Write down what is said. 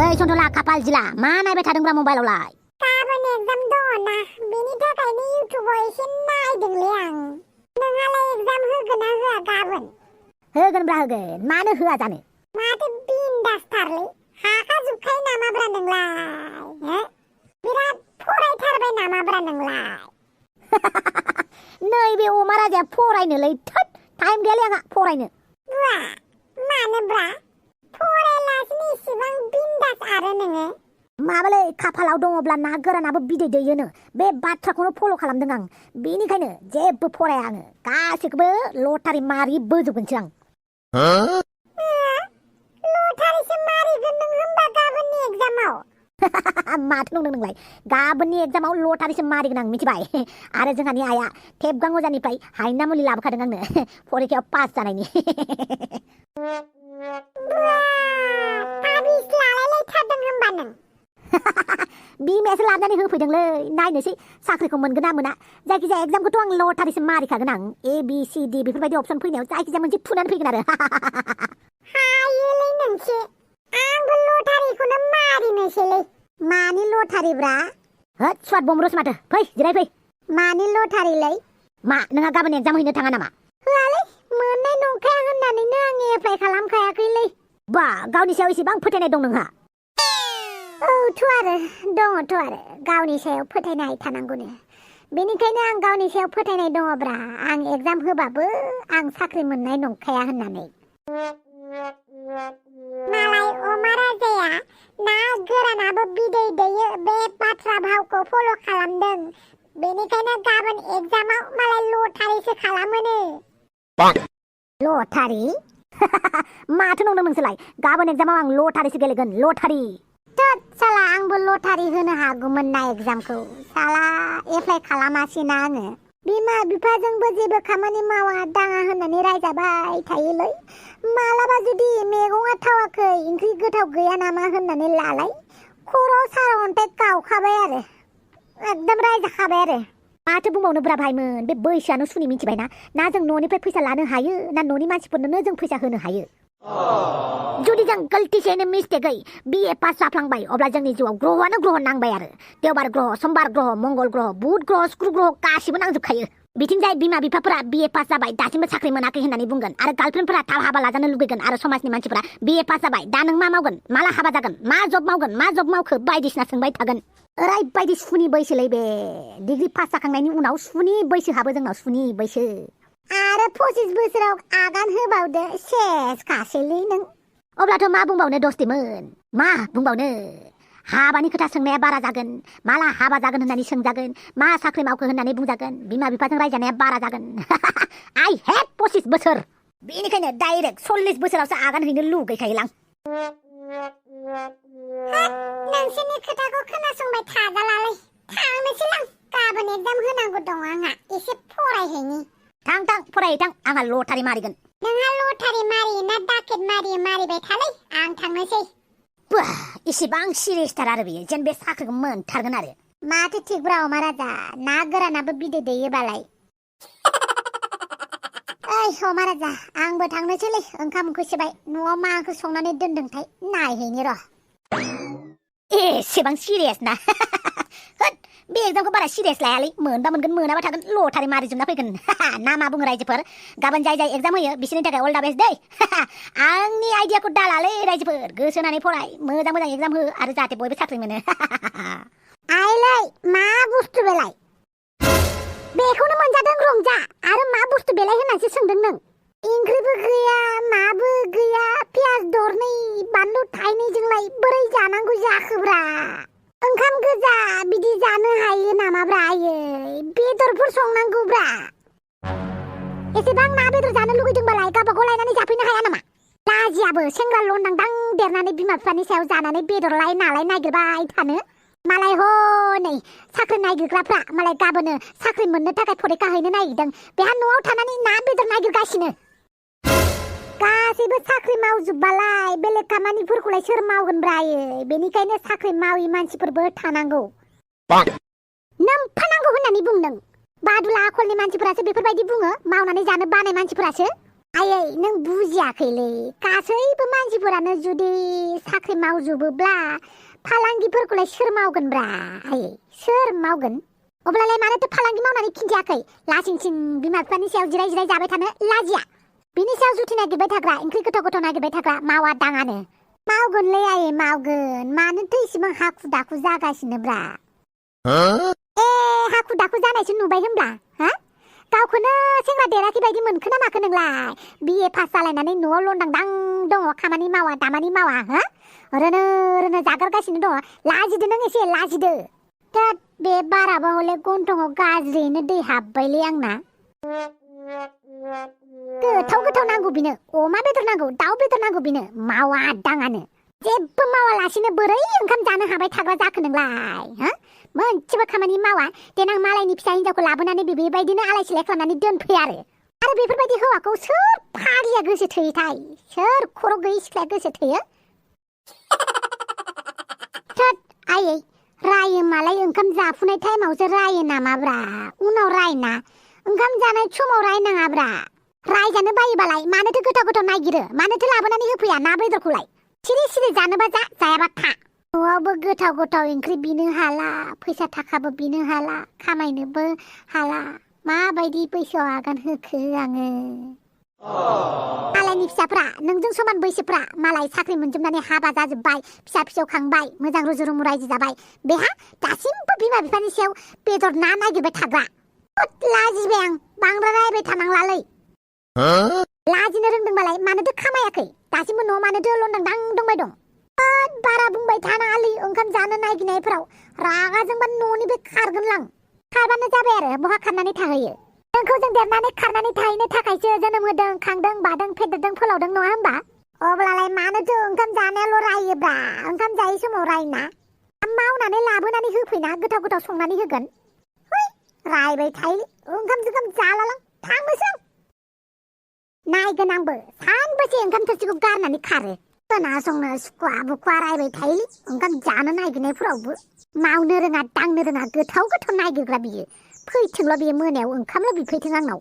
सन्थला खाफाल जिला मा नायबाय थादोंब्रा मबाइलावलाय गाबोन एग्जाम दङ ना बेनि थाखायनो इउटुबाव एसे नायदोंलै आं नोंहालाय एग्जाम होगोन ना होआ गाबोन होगोनब्रा होगोन मानो होआ जानो माथो बिन्दासथारलै हाखाजोबखायो नामाब्रा नोंलाय बिराद फरायथारबाय नामाब्रा नोंलाय नैबे अमा राजाया फरायनोलै थोद टाइम गैयालै आंहा फरायनो बुआ मानोब्रा फरायलासिनो इसेबां बिन्दास आरो नोङो माबालै खाफालाव दङब्ला ना गोरानाबो बिदै दैयोनो बे बाथ्राखौनो फल' खालामदों आं बेनिखायनो जेबो फराया आङो गासैखौबो लटारि मारि बोजोबगोनसो आं लटारिसो मारिगोन नों होमबा गाबोननि एग्जामाव माथो नंदों नोंलाय गाबोननि एग्जामाव लटारिसो मारिगोन आं मिथिबाय आरो जोंहानि आइया थेबगां अजानिफ्राय हायना मुलि लाबोखादों आंनो फरिखायाव पास जानायनि ताबिज लालायलायथारदों होमबा नों बिमायासो लाबोनानै होफैदोंलै नायनोसै साख्रिखौ मोनगोन ना मोना जायखिजाया एग्जामखौथ' आं लटारिसो मारिखागोन आं ABCD बेफोरबायदि अपसन फैनायाव जायखिजाया मोनसे थुनानै फैगोन आरो हायोलै नोंसो आंबो लटारिखौनो मारिनोसैलै मानि लटारिब्रा होद स्वाद बमरस माथो फै जिराय फै मानि लटारिलै मा नोंहा गाबोन एग्जाम हैनो थाङा नामा होआलै मोननाय नंखाया होननानैनो आं एप्लाइ खालामखायाखैलै बा गावनि सायाव इसेबां फोथायनाय दं नोंहा औथ' आरो दङथ' आरो गावनि सायाव फोथायनाय थानांगौनो बेनिखायनो आं गावनि सायाव फोथायनाय दङब्रा आं एग्जाम होबाबो आं साख्रि मोननाय नंखाया होननानै मालाय अमा राजाया ना गोरानाबो बिदै दैयो बे बाथ्रा भावखौ फल' खालामदों बेनिखायनो गाबोन एग्जामाव मालाय लटारिसो खालामोनो लटारि माथो नंदों नोंसोरलाय गाबोन एग्जामाव आं लटारिसो गेलेगोन लटारि थोद साला आंबो लटारि होनो हागौमोन ना एग्जामखौ साला एप्लाइ खालामासैना आङो बिमा बिफाजोंबो जेबो खामानि मावा दाङा होननानै रायजाबाय थायोलै मालाबा जुदि मैगङा थावाखै ओंख्रि गोथाव गैया नामा होननानै लालाय खर'आव सारअन्थाइ गावखाबाय आरो एकदम रायजाखाबाय आरो माथो बुंबावनोब्रा भाइमोन बे बैसोआनो सुनि मिथिबायना ना जों न'निफ्राय फैसा लानो हायो ना न'नि मानसिफोरनोनो जों फैसा होनो हायो जुदि जों गलतिसेनो मिस्टेकै BA पास जाफ्लांबाय अब्ला जोंनि जिउआव ग्रहआनो ग्रह नांबाय आरो देवबार ग्रह समबार ग्रह मंगल ग्रह बुध ग्रह शुक्र ग्रह गासिबो नांजोबखायो बिथिंजाय बिमा बिफाफोरा BA पास जाबाय दासिमबो साख्रि मोनाखै होननानै बुंगोन आरो गार्लफ्रेन्डफोरा थाब हाबा लाजानो लुगैगोन आरो समाजनि मानसिफोरा BA पास जाबाय दा नों मा मावगोन माला हाबा जागोन मा जब मावगोन मा जब मावखो बायदिसिना सोंबाय थागोन ओरैबायदि सुनि बैसोलै बे डिग्री पास जाखांनायनि उनाव सुनि बैसो हाबो जोंनाव सुनि बैसो आरो 25 बोसोराव आगान होबावदो सेस खासैलै नों अब्लाथ' मा बुंबावनो दस्तिमोन मा बुंबावनो हाबानि खोथा सोंनाया बारा जागोन माला हाबा जागोन होननानै सोंजागोन मा साख्रि मावखो होननानै बुंजागोन बिमा बिफाजों रायजानाया बारा जागोन आइ हेड 25 बोसोर बेनिखायनो डाइरेक्ट 40 बोसोरावसो आगान हैनो लुगैखायोलां नोंसोरनि खोथाखौ खोनासंबाय थाजालालै थांनोसैलां गाबोन एग्जाम होनांगौ दङ आंहा एसे फरायहैनि थां फरायै थां आंहा लटारि मारिगोन नोंहा लटारि मारियो ना डाकेट मारियो मारिबाय थालै आं थांनोसै इसेबां सिरियासथार आरो बेयो जेन बे साख्रिखौ मोनथारगोन आरो माथो थिगब्रा अमा राजा ना गोरानाबो बिदै दैयोबालाय ओइ अमा राजा आंबो थांनोसैलै ओंखाम उखैसोबाय न'आव मा ओंख्रि संनानै दोनदोंथाय नायहैनि र' एसेबां सिरियास ना होद बे एग्जामखौ बारा सिरियास लायालै मोनबा मोनगोन मोनाबा थागोन लटारि मारिजोबना फैगोन ना मा बुङो रायजोफोर गाबोन जाय जाय एग्जाम होयो बिसोरनि थाखाय अल दा बेस्ट दै आंनि आइडियाखौ दालालै रायजोफोर गोसो होनानै फराय मोजां मोजां एग्जाम हो आरो जाहाथे बयबो साख्रि मोनो आइलै मा बुस्थु बेलाय बेखौनो मोनजादों रंजा आरो मा बुस्थु बेलाय होननानैसो सोंदों नों ओंख्रिबो गैया माबो गैया पियाज दरनै बानलु थाइनैजोंलाय बोरै जानांगौ जाखोब्रा ओंखाम गोजा बिदि जानो हायो नामाब्रा आयै बेदरफोर संनांगौब्रा एसेबां ना बेदर जानो लुगैदोंबालाय गावबागाव लायनानै जाफैनो हाया नामा लाजियाबो सेंग्रा लन्दांदां देरनानै बिमा बिफानि सायाव जानानै बेदरलाय नालाय नागिरबाय थानो मालाय हनै साख्रि नागिरग्राफ्रा मालाय गाबोनो साख्रि मोननो थाखाय फरिखा हैनो नागिरदों बेहा न'आव थानानै ना बेदर नागिरगासिनो गासैबो साख्रि मावजोबबालाय बेलेग खामानिफोरखौलाय सोर मावगोनब्रा आयै बेनिखायनो साख्रि मावि मानसिफोरबो थानांगौ नोमफानांगौ होननानै बुंदों बादुला आखलनि मानसिफोरासो बेफोरबायदि बुङो मावनानै जानो बानाय मानसिफोरासो आयै नों बुजियाखैलै गासैबो मानसिफोरानो जुदि साख्रि मावजोबोब्ला फालांगिफोरखौलाय सोर मावगोनब्रा आयै सोर मावगोन अब्लालाय मानोथो फालांगि मावनानै खिन्थियाखै लासिंसिं बिमा बिफानि सायाव जिराय जिराय जाबाय थानो लाजिया बिनि सायाव जुथि नागिरबाय थाग्रा ओंख्रि गोथाव गोथाव नागिरबाय थाग्रा मावा दाङानो मावगोनलै आयै मावगोन मानोथो इसेबां हाखु दाखु जागासिनोब्रा ए हाखु दाखु जानायसो नुबाय होनब्ला हा गावखौनो सेंग्रा देराखै बायदि मोनखो ना माखो नोंलाय बिए पास जालायनानै न'आव लंदां दङ खामानि मावा दामानि मावा हा रोनो रोनो जागारगासिनो दङ लाजिदो नों एसे लाजिदो दा बे बाराबा हले गन्थङाव गाज्रियैनो दै हाबबायलै आंना गोथाव गोथाव नांगौ बिनो अमा बेदर नांगौ दाउ बेदर नांगौ बिनो मावा दाङानो जेबो मावालासिनो बोरै ओंखाम जानो हाबाय थाग्रा जाखो नोंलाय हा मोनसेबो खामानि मावा देनां मालायनि फिसा हिन्जावखौ लाबोनानै बेबायदिनो आलाय सिलाय खालामनानै दोनफै आरो बेफोरबायदि हौवाखौ सोर फाग्लिया गोसो थोयोथाय सोर खर' गैयि सिख्लाया गोसो थोयो थोद आयै रायो मालाय ओंखाम जाफुनाय टाइमावसो रायो नामाब्रा उनाव रायना ओंखाम जानाय समाव रायनाङाब्रा रायजानो बायोबालाय मानोथो गोथाव गोथाव नागिरो मानोथो लाबोनानै होफैया ना बेदरखौलाय सिरि सिरि जानोबा जा जायाबा था न'आवबो गोथाव गोथाव ओंख्रि बिनो हाला फैसा थाखाबो बिनो हाला खामायनोबो हाला माबायदि बैसोआव आगान होखो आङो मालायनि फिसाफ्रा नोंजों समान बैसोफ्रा मालाय साख्रि मोनजोबनानै हाबा जाजोब्बाय फिसा फिसौ खांबाय मोजां रुजु रुमु रायजो जाबाय बेहा दासिमबो बिमा बिफानि सायाव बेदर ना नागिरबाय थाग्रा लाजिबाय आं बांद्राय रायबाय थानांलालै लाजिनो रोंदोंबालाय मानोथो खामायाखै दासिमबो न'आव मानोथो लंदां दंबाय दं बारा बुंबाय थानाङालै ओंखाम जानो नागिरनायफोराव रागा जोंबा न'निफ्राय खारगोन लां खारबानो जाबाय आरो बहा खारनानै थाहैयो नोंखौ जों देरनानै खारनानै थाहैनो थाखायसो जोनोम होदों खांदों बादों फेदेरदों फोलावदों नङा होमबा अब्लालाय मानोथो ओंखाम जानायाल' रायोब्रा ओंखाम जायै समाव रायना मावनानै लाबोनानै होफैना गोथाव गोथाव संनानै होगोन रायबाय थायो ओंखाम जालालां थांनोसै नायगोन आंबो सानबेसे ओंखाम थोरसिखौ गारनानै खारो खोनासंनो सुखुवा बुखुवा रायबाय थायोलै ओंखाम जानो नागिरनायफोरावबो मावनो रोङा दांनो रोङा गोथाव गोथाव नागिरग्रा बियो फैथोंल' बियो मोनायाव ओंखामल' बिफैथों आंनाव